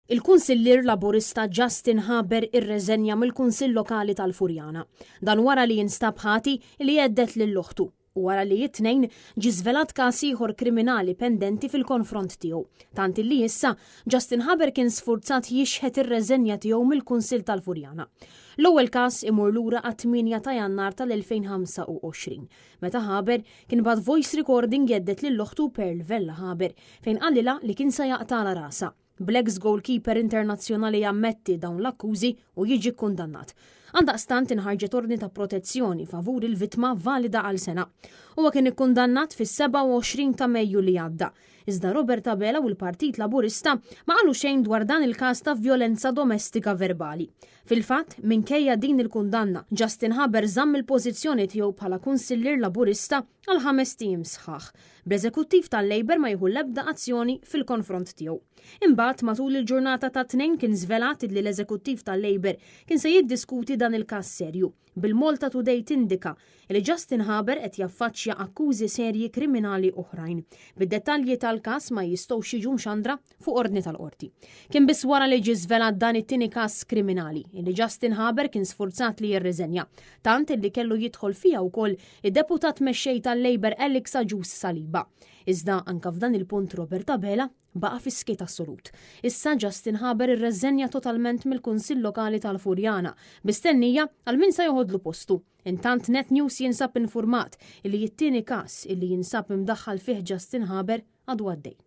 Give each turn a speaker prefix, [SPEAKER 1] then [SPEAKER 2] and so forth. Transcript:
[SPEAKER 1] Il-Kunsillier Laburista Justin Haber irreżenja mill-Kunsill Lokali tal-Furjana. Dan wara li instab ħati li hedded lil oħtu u wara li it-Tnejn ġie żvelat każ ieħor kriminali pendenti fil-konfront tiegħu. Tant illi issa Justin Haber kien sfurzat jixħet ir-reżenja tiegħu mill-Kunsill tal-Furjana. L-ewwel każ imur lura għat-8 ta' Jannar tal-2025, meta Haber kien bagħat voice recording jhedded lil oħtu Pearl Vella Haber fejn qalilha li kien se jaqtagħlha rasha. Bl-eks goalkeeper internazzjonali jammetti dawn l-akkużi u jiġi kkundannat. Għaldaqstant inħarġet ordni ta' protezzjoni favur il-vittma valida għal sena. Huwa kien ikkundannat fis-27 ta' Mejju li għadda. Iżda Robert Abela u l-Partit Laburista ma qalu xejn dwar dan il-każ ta' vjolenza domestika verbali. Fil-fatt, minkejja din il-kundanna, Justin Haber żamm il-pożizzjoni tiegħu bħala kunsillier Laburista għal ħamest ijiem sħaħ, bl-eżekuttiv tal-Labour ma jieħu l-ebda azzjoni fil-konfront tiegħu. Imbagħad, matul il-ġurnata tat-Tnejn kien żvelat illi l-eżekuttiv tal-Labour kien se jiddiskuti dan il-każ serju, bil-Malta Today tindika li Justin Haber qed jaffaċċja akkużi serji kriminali oħrajn, bid-dettalji tal-każ ma jistgħux jiġu mxandra fuq ordni tal-qorti. Kien biss wara li ġie żvelat dan it-tieni każ kriminali li Justin Haber kien sfurzat li jirriżenja, tant illi kellu jidħol fiha wkoll id-deputat mexxej tal-Labour Alex Agius Saliba. Iżda anka f'dan il-punt Robert Abela baqa' fis-skiet assolut. Issa Justin Haber irreżenja totalment mill-Kunsill Lokali tal-Furjana, bi stennija għal min se joħodlu postu. Intant Net News jinsab infurmat illi t-tieni każ illi jinsab imdaħħal fih Justin Haber għadu għaddej.